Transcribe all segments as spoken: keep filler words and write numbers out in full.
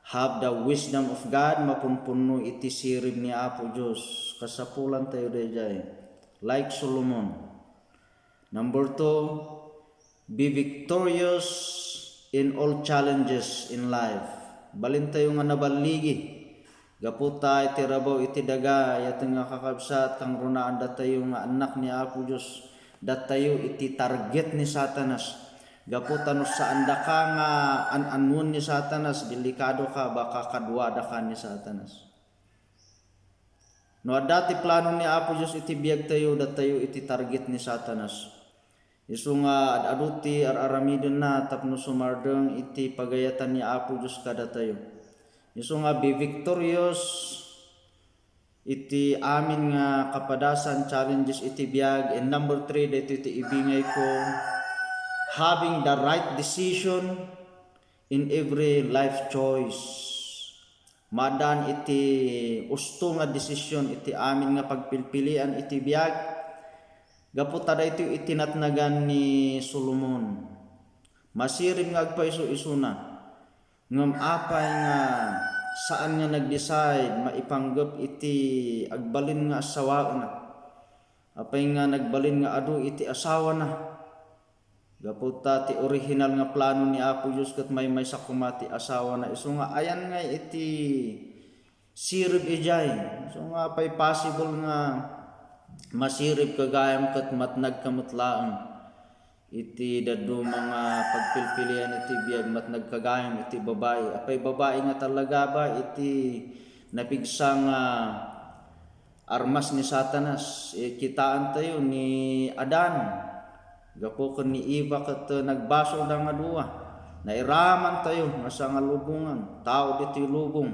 have the wisdom of God, mapunpunno iti sirib ni Apo Dios. Kasapulantayo daydiay, like Solomon. Number two, be victorious in all challenges in life. Balintayo nga naballigi. Gapu ta iti rabaw iti daga, ayaten nga kakabsat, kangrunaandatayo nga annak ni Apo Dios, datayo iti target ni Satanas. Gapu ta no saandaka nga an-annuan ni Satanas, delikado ka, baka kaduadaka ni Satanas. No adda ti plano ni Apo Dios iti biagtayo, datayo iti target ni Satanas. Isu nga ad-adu ti ar-aramidenna tapno sumardeng iti pagayatan ni Apo Dios kadatayo. Isu nga be victorious iti amin nga kapadasan, challenges iti biag. And number three, daytoy ti ibingayko, having the right decision in every life choice. Maadaan iti usto nga desisyon iti amin nga pagpilpilian iti biag. Gapu ta daytoy iti natnagan ni Solomon. Masirib nga agpaiso-isuna. Ngem apay nga saan nga nag-decide maipanggep iti agbalin nga asawaenna? Apay nga nagbalin nga adu iti asawana? Gapu ta ti orihinal nga plano ni Apo Dios ket maymaysa koma ti asawana. Isu nga ayan nga iti sirib idiay. Isu nga apay possible nga masirib ka gayam ket matnagka met laeng iti dadduma nga pagpilpilian iti biag, matnagka gayam iti babai. Apay babai nga talaga ba iti napigsa nga armas ni Satanas? Eh, kitaantayo ni Adan gapu ken ni Eva ket nagbasolda nga dua. Nairamantayo nga sangalubongan, tao ditoy lubong.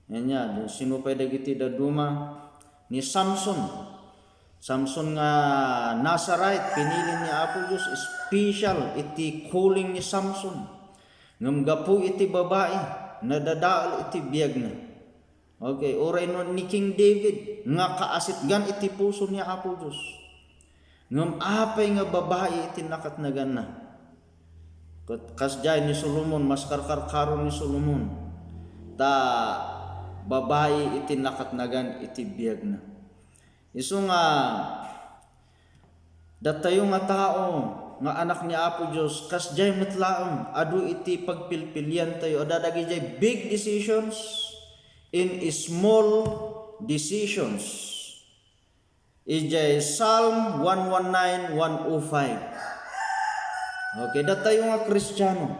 Ania, sino pay dagiti dadduma? Ni Samson. Samson nga Nazarite, pinili ni Apo Dios, special iti calling ni Samson. Ngem gapu iti babai, nadadael iti biagna. Okay, uray no ni King David nga kaasitgan iti puso ni Apo Dios. Ngem apay nga babai iti nakatnaganna? Ket kasdiay ni Solomon, mas karkarkaro ni Solomon, ta babai iti nakatnagan iti biagna. Isu nga datayo nga tao nga anak ni Apo Dios, kasdiay met laeng adu iti pagpilpiliantayo. Adda dagidiay big decisions in small decisions. Idiay Psalm one one nine, one oh five. Okay, datayo nga Kristiano,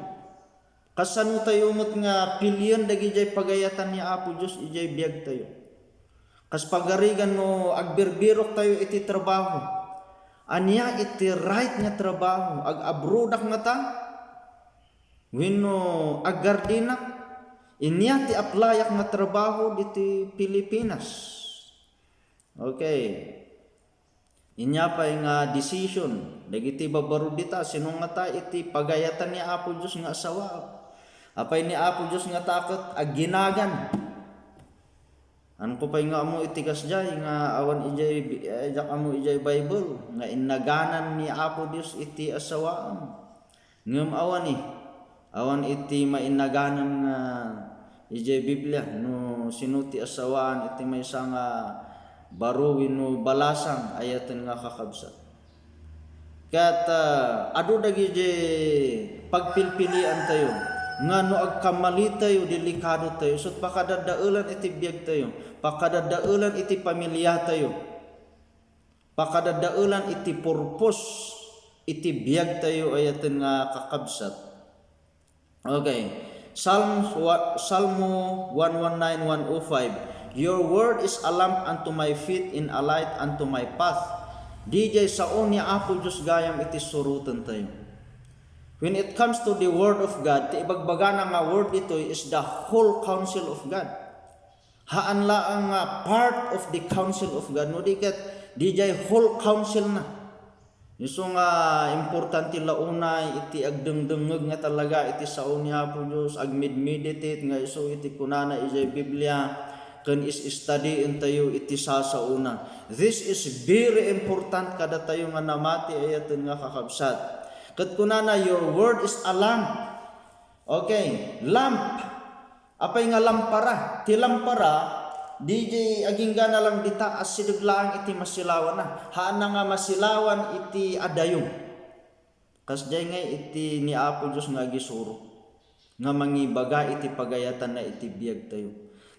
kasano tayo met nga pilien dagidiay pagayatan ni Apo Dios idiay biagtayo? Kas pagarigan no agbirbirok tayo iti trabaho, ania iti right nga trabaho? Ag-abroadak ngata? Wenno aggardinak? Ania ti applyak nga trabaho ditoy Pilipinas? Okay. Inia pay nga decision dagiti babaro dita, sino ngata iti pagayatan ni Apo Dios nga asawaak? Apay ni Apo Dios ngata ket agginagan? Haanko pay nga ammo iti kasdiay nga awan idiay, eh, diak ammo idiay Bible nga innaganan ni Apo Dios iti asawaam. Ngem awan, eh, awan iti mainnaganan nga idiay Biblia no sino ti asawaan iti maysa nga baro wenno balasang, ayaten nga kakabsat. Ket, ah, adu dagiti pagpilpiliantayo nga no agkammalitayo, delikadotayo. Isut' pakadaddaelan iti biagtayo, pakadaddaelan iti pamiliatayo, pakadaddaelan iti purpose iti biagtayo, ayaten nga kakabsat. Okay. Psalms wa-, Salmo one one nine, one oh five, "Your word is a lamp unto my feet and a light unto my path." Didiay sao ni Apo Dios gayam iti surotentayo. When it comes to the word of God, ti ibagbagana nga word ditoy is the whole counsel of God. Haan laeng nga part of the counsel of God, no di ket didiay whole counsel na. Isu nga importante la unay iti agdengdengngeg nga talaga iti sao ni Apo Dios, agmedmeditate nga isu iti kunana idiay Biblia, ken is-studyentayo iti sasaona. This is very important kadatayo nga namati, ayaten nga kakabsat. Ket kunana, "Your word is a lamp." Okay, lamp. Apay nga lampara? Ti lampara, di jay aginggana lang dita, asideg laeng iti masilawanna. Haanna nga masilawan iti adayo. Kasdiay nga iti ni Apo Dios nga agisuro, nga mangibaga iti pagayatanna iti biagtayo.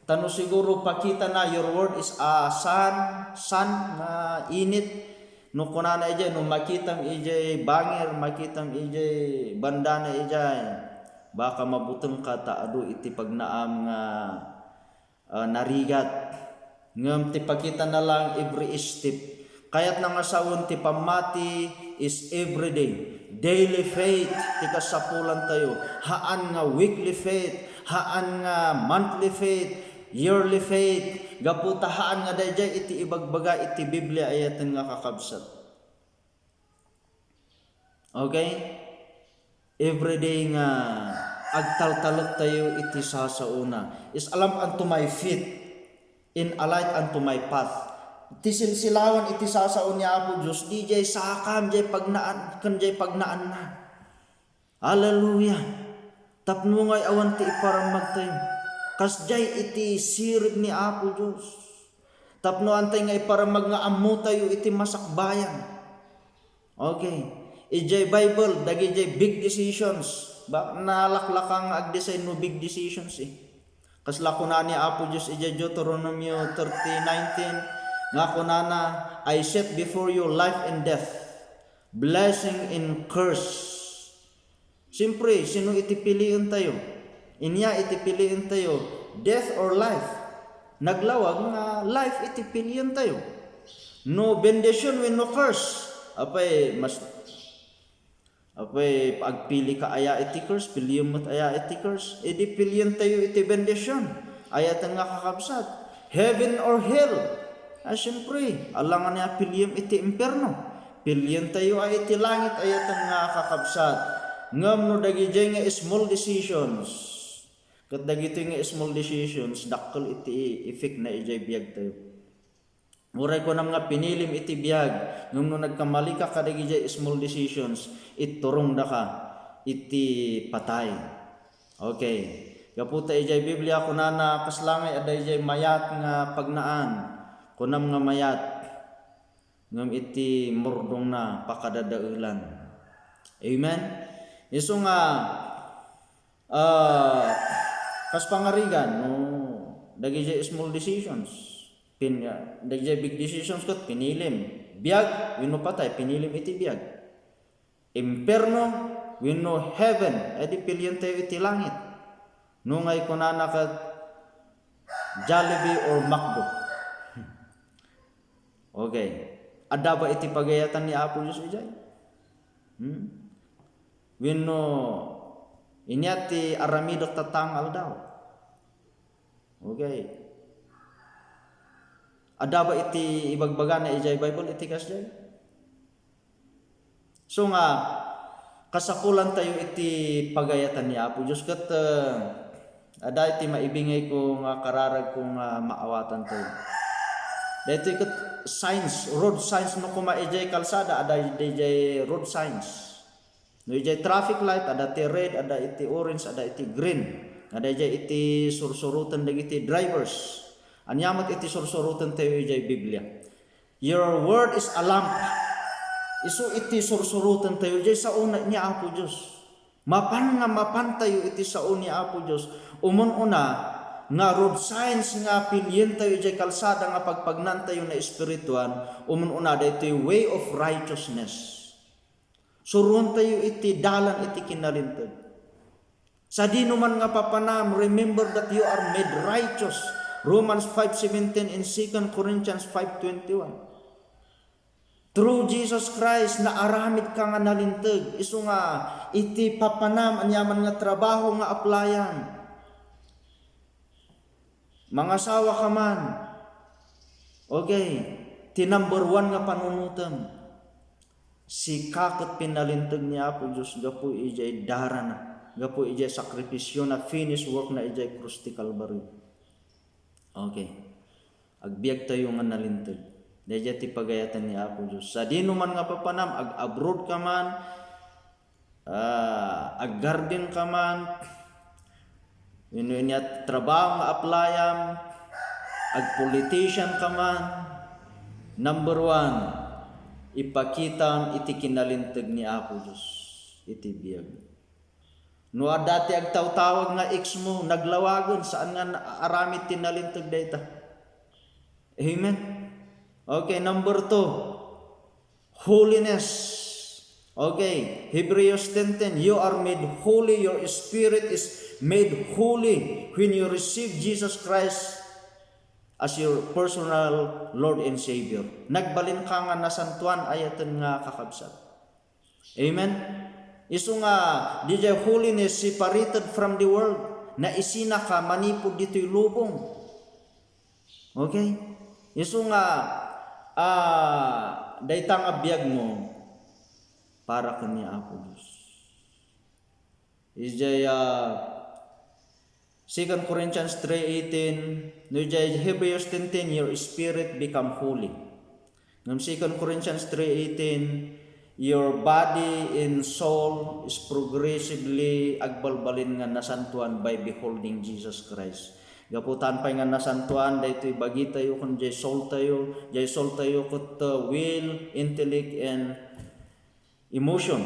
Ta no siguro pakitana, "Your word is a sun, sun nga init." No kunana ijay, no makitam ijay bangir, makitam ijay bandana ijay, baka mabutengka ta adu iti pagnaam nga, ah, narigat. Ngem ti pakitana lang every step. Kayatna nga sawen ti pammati is everyday. Daily faith ti kasapulantayo. Haan nga weekly faith, haan nga monthly faith, yearly faith. Gapu ta haan nga daydiay iti ibagbaga iti Biblia, ayaten nga kakabsat. Okay? Everyday nga agtaltalektayo iti sasaona. Is a lamp unto my feet, and a light unto my path. Ti silsilawan iti sasao ni Apo Dios, dijay sakam, jay pagnaan, ken jay pagnaanna. Hallelujah! Tapno ngay awan ti iparammagtayo. Kasjay iti sirib ni Apo Dios. Tapno antay nga iparammag nga ammotayo iti masakbayan. Okay. Ijay Bible, dagijay big decisions. Ba, nalaklaka nga agdesign no big decisions eh. Kasla kuna ni Apo Dios ijay Deuteronomio thirty nineteen, nga kunana, "I set before you life and death, blessing and curse." Siyempre, sino iti pilientayo? Inya iti pilientayo, death or life? Naglawag nga life iti pilientayo. No bendition wenno curse. Apay, mas, apay, agpili ka aya iti curse, piliem met aya iti curse. Idi pilientayo iti bendition. Ayaten nga kakabsat. Heaven or hell? Ah, siyempre, alangan nga piliem iti impierno. Pilientayo a iti langit, ayaten nga kakabsat. Ngem no dagijay nga small decisions, ket dagitoy nga small decisions, dakkel iti effect na ijay biagtayo. Uray kunam nga pinilim iti biag, ngem no nagkamalika kadagijay small decisions, itturongdaka iti patay. Okay. Gapu ta ijay Biblia, kunana, kasla ngay adda ijay mayat nga pagnaan. Kunam nga mayat, ngem iti murdongna, pakadadaelan. Amen? Isu nga, ah, kas pangarigan, no, dagijay small decisions, pin-, ah, dagijay big decisions ket pinilim. Biag wenno patay, pinilim iti biag. Impierno wenno heaven, edi pilientayo iti langit. No ngay kunana ket Jollibee or McDo. Okay. Adda ba iti pagayatan ni Apo Dios ijay? Hmm? Wenno, inia ti aramidek tatta nga aldaw. Okay. Adda ba iti ibagbagana ijay Bible iti kasjay? So nga, kasapulantayo iti pagayatan ni Apo Dios ket, eh, adda iti maibingayko nga kararagko nga maawatantayo. Daytoy ket signs, road signs no koma ijay kalsada, adda ijay road signs. No ijay traffic light, adda ti red, adda iti orange, adda iti green. Adda ijay iti sursuroten dagiti drivers. Ania met iti sursurotentayo ijay Biblia? "Your word is a lamp." Isu iti sursurotentayo, jay sao ni Apo Dios. Mapan nga mapantayo iti sao ni Apo Dios. Umun-una, nga road signs nga pilientayo jay kalsada nga pagpagnaantayo nga espirituan, umun-una, daytoy way of righteousness. Surontayo iti dalan iti kinalinteg. Sadino man nga papanam, remember that you are made righteous. Romans five seventeen and Second Corinthians five twenty-one. Through Jesus Christ, naaramid ka nga nalinteg. Isu nga, iti papanam, aniaman nga trabaho nga aplayam. Mangasawa ka man. Okay. Ti number one nga panunotem. Sika ket pinalinteg ni Apo Dios gapu ijay darana, gapu ijay sakripisiona, finished work na ijay krus ti Kalbario. Okay. Agbiagtayo nga nalinteg. Daydiay ti pagayatan ni Apo Dios. Sadino man nga papanam, ag-abroad ka man, ah, aggarden ka man, Wenno ania ti trabaho nga applyam, agpolitician ka man, number one, ipakitam iti kinalinteg ni Apo Dios iti biag. No adda ti agtawtawag nga ex mo, naglawagen, saan nga naaramid ti nalinteg dayta. Amen. Okay, number two, holiness. Okay, Hebrews ten ten, "You are made holy, your spirit is made holy when you receive Jesus Christ as your personal Lord and Savior." Nagbalin ka nga nasantuan, ayaten nga kakabsat. Amen? Isu nga, diay holiness separated from the world. Naisina ka manipud ditoy lubong. Okay? Isu nga, ah, dayta nga biag mo para ken ni Apo Dios. Idiay, ah, Second Corinthians three eighteen, no idiay Hebrews ten ten, "Your spirit become holy." Ngem Second Corinthians three eighteen, "Your body and soul is progressively agbalbalin nga nasantuan by beholding Jesus Christ." Gapu ta pay nga nasantuan, daytoy bagitayo ken diay soultayo, diay soultayo ket, uh, will, intellect, and emotion.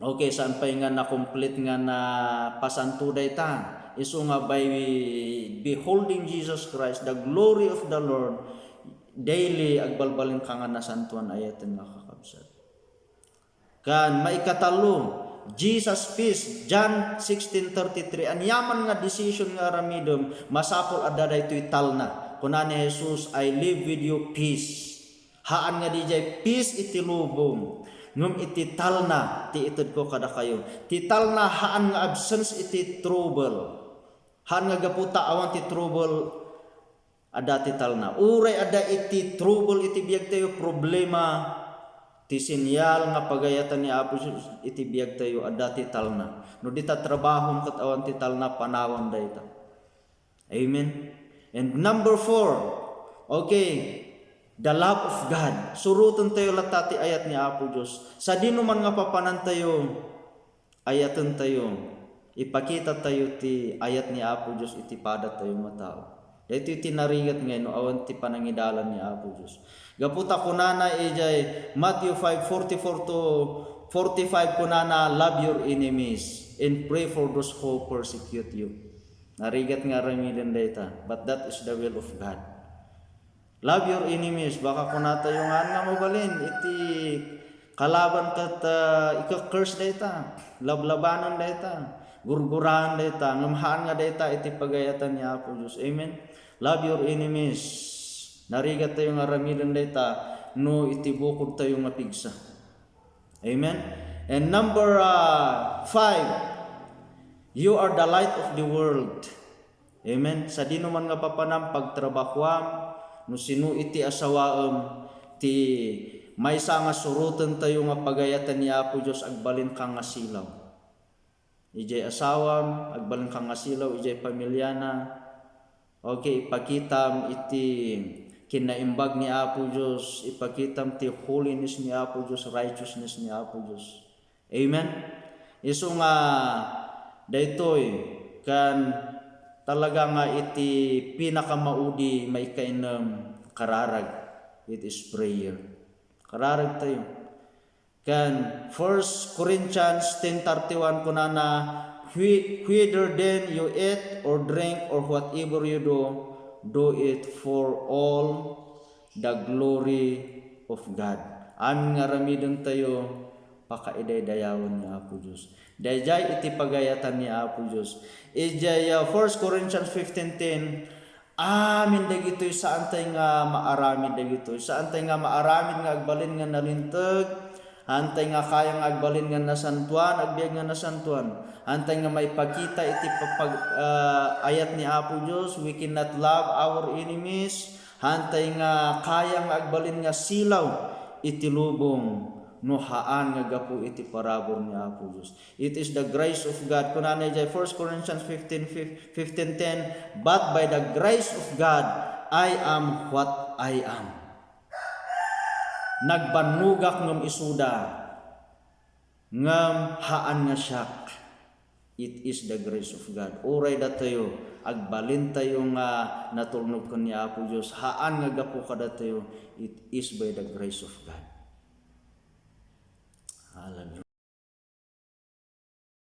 Okay, saan pay nga na-complete nga napasanto dayta? Isu nga by beholding Jesus Christ, the glory of the Lord, daily agbalbalin ka nga nasantuan, ayaten nga kakabsat. Kan maikatallo, Jesus peace, John sixteen thirty-three, aniaman nga decision nga aramidem, masapul adda daytoy talna. Kuna ni Jesus, "I leave with you peace." Haan nga diay peace iti lubong, ngem iti talna ti itedko kadakayo. Ti talna haan nga absence iti trouble. Haan nga gapu ta awan ti trouble, adda ti talna. Uray adda iti trouble iti biagtayo, problema, ti senyal nga pagayatan ni Apo Jesus iti biagtayo, adda ti talna. No dita trabahom ket awan ti talna, panawam dayta. Amen. And number four, okay, the love of God. Surotentayo latta ti ayat ni Apo Dios. Sadino man nga papanantayo, ayatentayo, ipakitatayo ti ayat ni Apo Dios iti padatayo nga tao. Daytoy ti narigat nga no awan ti panangidalan ni Apo Dios. Gapu ta kunana idiay Matthew five forty-four to forty-five, kunana, "Love your enemies and pray for those who persecute you." Narigat nga aramiden dayta, but that is the will of God. Love your enemies. Baka kunatayo nga, "Haan nga mabalin iti kalaban ket, ah, ika-curse dayta, lablabanan dayta, gurguraan dayta," ngem haan nga dayta iti pagayatan ni Apo Dios. Amen? Love your enemies. Narigattayo nga aramiden dayta no iti bukodtayo nga pigsa. Amen? And number, ah, five, you are the light of the world. Amen? Sadino man nga papanam, pagtrabahoam, no sino iti asawaem, ti maysa nga surotentayo nga pagayatan ni Apo Dios, agbalinka nga silaw. Idiay asawam, agbalinka nga silaw, idiay pamilyana. Okay, ipakitam iti kinaimbag ni Apo Dios, ipakitam ti holiness ni Apo Dios, righteousness ni Apo Dios. Amen? Isu nga daytoy, kan talaga nga iti pinakamaudi, maikainnem, kararag, it is prayer. Kararag tayo. Kan First Corinthians ten thirty-one kunana, "Whe-, whether then you eat or drink or whatever you do, do it for all the glory of God." Amin nga aramidentayo, pakaidaydayawen ni Apo Dios. Daydiay iti pagayatan ni Apo Dios. Idiay, ah, First Corinthians fifteen ten, amin dagitoy saantay nga maaramid dagitoy. Saantay nga maaramid nga agbalin nga nalinteg. Haantay nga kaya nga agbalin nga nasantuan, agbiag nga nasantuan. Haantay nga maipakita iti pagpag-, ah, ayat ni Apo Dios. We cannot love our enemies. Haantay nga kaya nga agbalin nga silaw iti lubong no haan nga gapu iti parabur ni Apo Dios. It is the grace of God. Kunana idiay First Corinthians fifteen, fif-, fifteen ten, "But by the grace of God, I am what I am." Nagbannogak ngem isuda, ngem haan nga siak. It is the grace of God. Uray datayo, agbalintayo nga natulnog ken ni Apo Dios, haan nga gapu kadatayo, it is by the grace of God.